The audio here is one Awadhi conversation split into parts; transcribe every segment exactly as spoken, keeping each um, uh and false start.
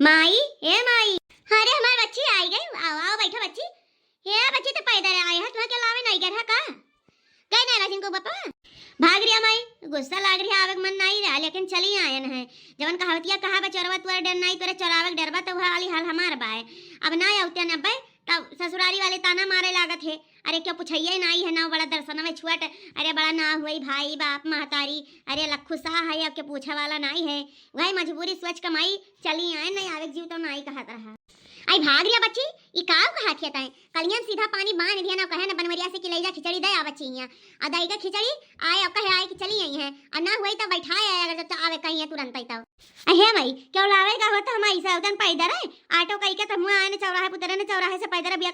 माई, ए माई, अरे हमार बच्ची आई गई, आओ, आओ, बैठो बच्ची। ए बच्ची, तो पैदल आए है, तुम्हें क्या लावे नहीं गए है का? गए नहीं लाजिन को पापा? भाग रिया माई, गुस्सा लाग रिया, आवे के मन नहीं रहा, लेकिन चली आयन है। जवन कहावतिया कहा बा, "चोरवा तोर डर नहीं, तोरे चोरावे के डर बा," तो वह वाली हाल हमार बाय। अब ना आउते न अब्बे, तब ससुरारी वाले ताना मारे लागत है, "अरे क्यों पूछइये नाई है, ना बड़ा दर्शन में छुअट, अरे बड़ा ना हुई भाई बाप महतारी, अरे लखुसा है, अब के पूछे वाला नाई है।" वही मजबूरी सोच कमाई चली आए, नहीं आवे के जीव तो नाई कहत रहा। आई भाग रिया बच्ची, ई काव कहा थिया तय? कलियन सीधा पानी बांध दिया ना, कहे ना बनवरिया से कि ले जा खिचड़ी दे आ बच्ची हियां। आ दाई का खिचड़ी आए, अब कहे आए कि चली आई है, आ ना हुई तो बैठाए आए, अगर जब तो आवे कहीं है तुरंत ही तो। अहे माई, क्यों लावे का होता हम ऐसा उतन पैदल है, ऑटो कई के तमुआ आए ने चौराहे पुतरे ने चौराहे से पैदल बिया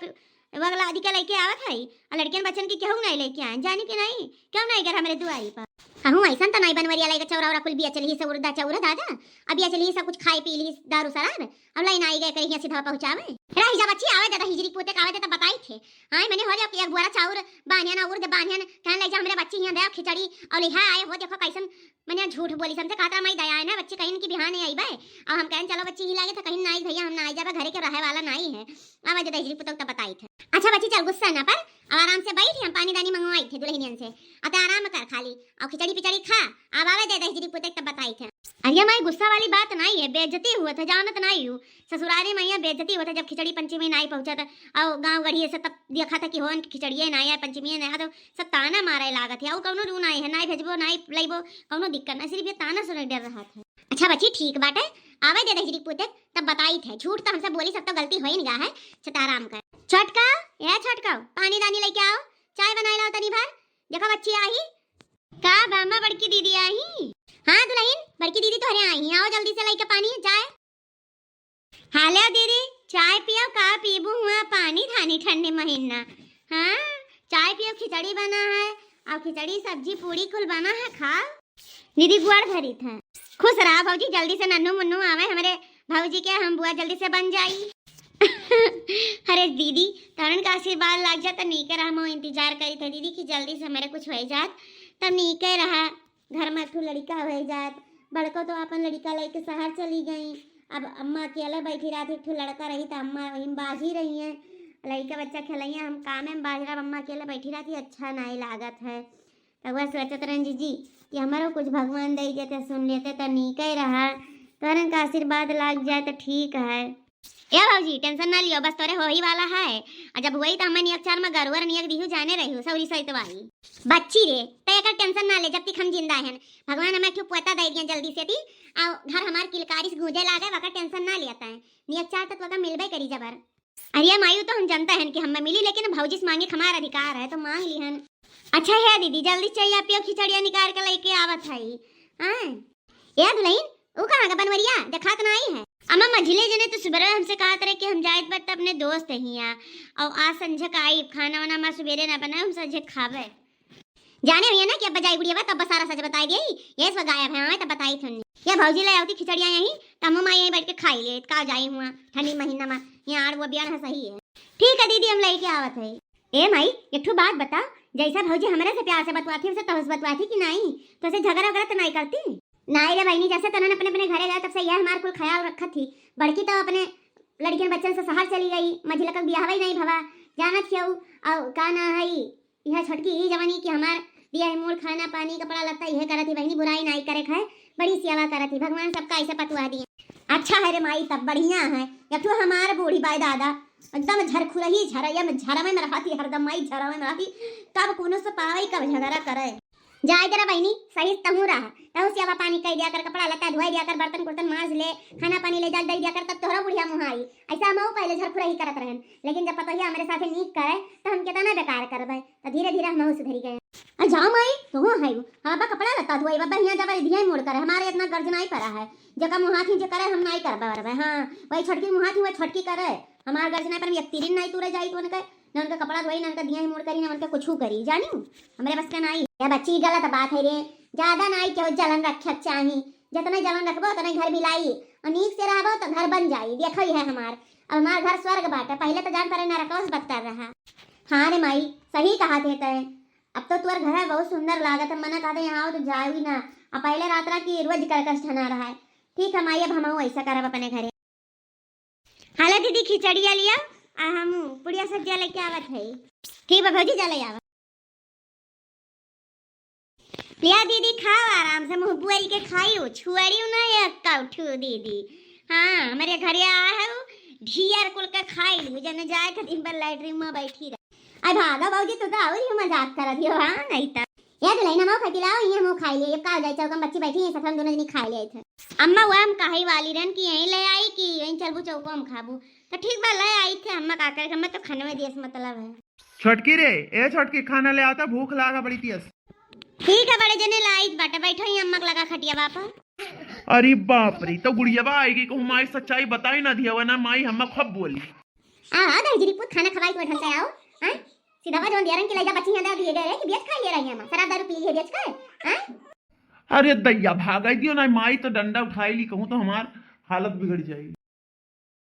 वगला आदि के लेके आवत है, आ लड़कियन बच्चन के केहू नहीं लेके आए, जानी कि नहीं, क्यों नहीं गर हमरे दुआरी पर। कहूँ ऐसन तो नहीं बनवरिया लेके चौरा उरा कुल बिया चली से उर्दा चौरा दादा, अब बिया चली सब कुछ खाई पी ली दारू शराब, अब लाइन आई गए कहीं सीधा पहुँचावे। रही जा बच्ची, आवे दे हिजरी पोते के आवे दे तो बताई थे। हाँ, मैंने हो जाओ कि एक बोरा चाउर बान्हन और दे बान्हन, कहन ले जा हमरे बच्ची यहाँ दे खिचड़ी, और लिहा आए हो देखो कैसन, मैंने झूठ बोली, हमसे कहत रहा, "माई दया है ना, बच्ची कहीं की बिहान नहीं आई बे।" और हम कहन, "चलो बच्ची ही लागे था, कहीं ना आई भैया, हम ना आई जाबे, घरे के रहे वाला नहीं है।" आवे दे हिजरी पुतोह तब बताई थे। अच्छा बच्ची चल गुस्सा ना पर, अब आराम से बैठ, हम पानी दानी मंगवाई थे दुल्हनियन से, अब ते आराम कर खाली, और खिचड़ी पिचड़ी खा, अब आवे दे हिजरी पुतोह तब बताई थे। अरे माई, गुस्सा वाली बात नहीं है, बेइज्जती हुआ था, जानत नहीं हूँ। ससुरारी में यहाँ बेइज्जती होता जब खिचड़ी पंचमी नाई पहुँचा था, और गाँव गढ़ी से तब देखा था कि होन खिचड़िए नाई है, पंचमी नाई है, तो सब ताना मारे लागत है, और कौनो रू नाई है, नाई भेजबो, नाई लइबो, कौनो दिक्कत ना, सिर्फ ये ताना सुने डर रहा था। अच्छा बच्ची, ठीक बाटे, आवे दे हिजरी पुतोह तब बताई थे, झूठ तो हमसे बोली, सब तो गलती हो ही नहीं गया है। चताराम कर छोटका, ए छोटका, पानी दानी लेके आओ, चाय बनाए लाओ तनी भर। देखो बच्ची आई। का बामा बड़की दीदी आई? हाँ दुल्हन, बड़की दीदी तोहरे आई, आओ जल्दी से लेके पानी चाय। हेलो दीदी, चाय पियो, का पीबू हुआ पानी धानी ठंडे महीना। हाँ, चाय पियो, खिचड़ी बना है, और खिचड़ी सब्जी पूड़ी कुल बना है, खाओ। दीदी गोड़ धरी था। खुश रहा भौजी, जल्दी से नन्नू मुन्नू आवे हमरे भौजी के, हम बुआ जल्दी से बन जाई। अरे दीदी, तोहरन का आशीर्वाद लाग जात त नीके रहा, हम इंतजार करी थे दीदी कि जल्दी से हमरे कुछ हो जात, तब नीके रहा। घर में एक ठो लड़िका हो जात, बड़को तो अपन लड़िका लेके शहर चली गई। अब अम्मा अकेले बैठी रहती, एक ठो लड़का रही तो अम्मा वहीं बाझी रही हैं, लड़िका बच्चा खेलैया, हम कामे में बाझ रहा, अम्मा अकेले बैठी रहती, अच्छा नहीं लागत है। तब वह सोचत रहन जीजी कि हमरो कुछ भगवान दे देते, सुन लेते तो नीके रहा, तोहरन का आशीर्वाद लाग जाए तो ठीक है। ए भौजी, टेंशन ना लियो, बस तोरे होही वाला है। आ जब हुई तो हमें नियक चार में गरुवर नियक दिहू जाने रही, सौरी सैतवाही। बच्ची रे, ते एकर टेंशन ना ले, जब तक हम जिंदा हन, भगवान हमें क्यों पोता दे दिया जल्दी से ती, आ घर हमार किलकारी से गूंजे लागे, वकर टेंशन ना लेता है, नियक चार तक वका मिलबे करी जबर। अरे माई, उ तो हम जनता हन कि हमें मिली, लेकिन भौजी से मांगे के हमार अधिकार है, तो मांग ली हन। अच्छा है दीदी, जल्दी चाय पियो, खिचड़िया निकाल के लेके आवत है। हाँ। ए दुल्हन, उ कहाँ का बनवरिया? देखात ना आई है। अम्मा, मझिले जने तो सुबह हमसे कहत रहे कि हम जाइत बाटे अपने दोस्त हियाँ, और आज संझा का आई, खाना वाना हमार सुबेरे ना बनाए, हम संझे खाबे। जाने हुई ना कि अब बजाई गुड़िया बा, तब सारा सच बताई दिए, ये सो गायब है, हाँ, तब बताई थे। ये भौजी ले आवती खिचड़िया यहीं, तब हम माई यहीं बैठ के खाई ले, का जाई हुआ ठंडी महीना में, यहाँ आड़ वो बियान है, सही है। ठीक है दीदी, हम लेके आवत है। ए माई, एक ठो बात बता, जैसा भौजी हमरे से प्यार से बतवाती, वैसे तोहसे बतवाती कि नहीं? तोहसे झगड़ा वगड़ा तो नहीं करती? नहीं रे बहनी, जैसे तनन अपने अपने घरे गए, तब से यह हमार कुल ख्याल रखत थी। बड़की तो अपने लड़कियन बच्चन से शहर चली गई, मझिलका बियाहवा ही नहीं भवा, जानत हियऊ, और का ना है, यह छोटकी ही जवानी कि हमार दिया है मूड़, खाना पानी कपड़ा लत्ता यह करत ही बहनी, बुराई नहीं करे खाए, बड़ी सेवा करत ही, भगवान सबका ऐसे पतुआ दिए। अच्छा है रे माई, तब बढ़िया है। एक ठो हमार बूढ़ी बाई दादा, एकदम झरखुरही, झरैया में, झरवे में रहती हरदम माई, झरवे में रहती। कब कोनो से पावे, कब झगड़ा करे। जाए दे रे बहिनी, सही से तहूँ रहा। तहूँ सेवा पानी कई दिया कर, कपड़ा लत्ता धोई दिया कर, बर्तन कुर्तन मांज ले, खाना पानी ले जाके दे दिया कर, तब तोहरा बुढ़िया मुँह आई। ऐसा हमहू पहले झरखुरही करत रहन, लेकिन जब पतोहिया हमरे साथे नीक करे, तो हम केतना बेकार करबे। तो धीरे धीरे हमहू सुधरी गए। अरे जाओ माई, तोहू है, बाबा कपड़ा लत्ता धोई, बाबा हियाँ जबर दिया मोड़ करे, हमारे इतना गर्ज नहीं पड़ा है। जेका मुहाथी जे करे, हम नहीं करबे बरबे। हाँ, वही छोटकी मुहाथी, वही छोटकी करे। हमार गर्ज नहीं पर हम एक तिरिन नहीं तूरे जाई तो उनके, ना उनका कपड़ा धोई, ना उनका दिया ही मोड़ करी, ना उनका कुछ करी, जानी हमरे बस का नहीं। ये बच्ची गलत बात है रे, ज्यादा नहीं केहू जलन रखे चाही। जितने जलन रखबो उतने घर बिलाई, और नीक से रहबो तो घर बन जाई। देखो ही है हमार, अब हमार घर स्वर्ग बाटे, पहले तो जान परे नरकवा से बदतर रहा। हाँ रे माई, सही कहा थे तय। अब तो तोर घर है बहुत सुंदर लागत है, मना कहते यहाँ आओ तो जाओगी ना। अब पहले रात रहा कि रोज कर्कश ठना रहा है। ठीक है माई, अब हम ऐसा करब अपने घरे। हाले दीदी, खिचड़िया लिया, आ हम पुड़िया सब्जिया लेके आवत है। ठीक बा भौजी, जा ले आवा। लिया दीदी, खाओ आराम से, मुँह बुआई के खाइयो, छुआड़ियो ना एक काउठू दीदी। हाँ, हमरे घरे आया है उ, ढियर कुल के खाई लियो, जने जाए के दिन भर लैट्रिन में बैठी रहे। अरे भागा भौजी, तू तो और ही मजाक करत हियो, हाँ, नहीं तो। या दुल्हन, हम खाती लाओ, ये हम खाई लिए, ये का हो जाए, चौका में बच्ची बैठी है, सफरम दोनों जनी खाई लिए थे। अम्मा, वह हम कहे वाली रहन कि यहीं ले आई कि यहीं चलबू चौको हम खाबू। तो ठीक बा, ले आई थे, अम्मा का करे, हमें तो खाने में दियस मतलब है। छोटकी रे, ए छोटकी, खाना ले आवता, भूख लागा बड़ी तेज। ठीक है बड़े जने, लाइत बाटे, बैठो ही अम्मा के लगा खटिया बापा। अरे बाप रे, तो गुड़िया बा आएगी, कहूँ माई सच्चाई बताई ना दिया ना, माई हम्मा खूब बोली। आ, आ, दहिजरी पूत, खाना खवाई के बैठन से आओ, हैं? सीधा बा जवन दिया रंग की लइका बच्ची यहाँ दे दिए गए रहे कि बेच खा लिए रही है, शराब दारू पी लिए बेच के, हैं? अरे दैया, भागाई दियो ना, माई तो डंडा उठाई ली, कहूँ तो हमार हालत बिगड़ जाई।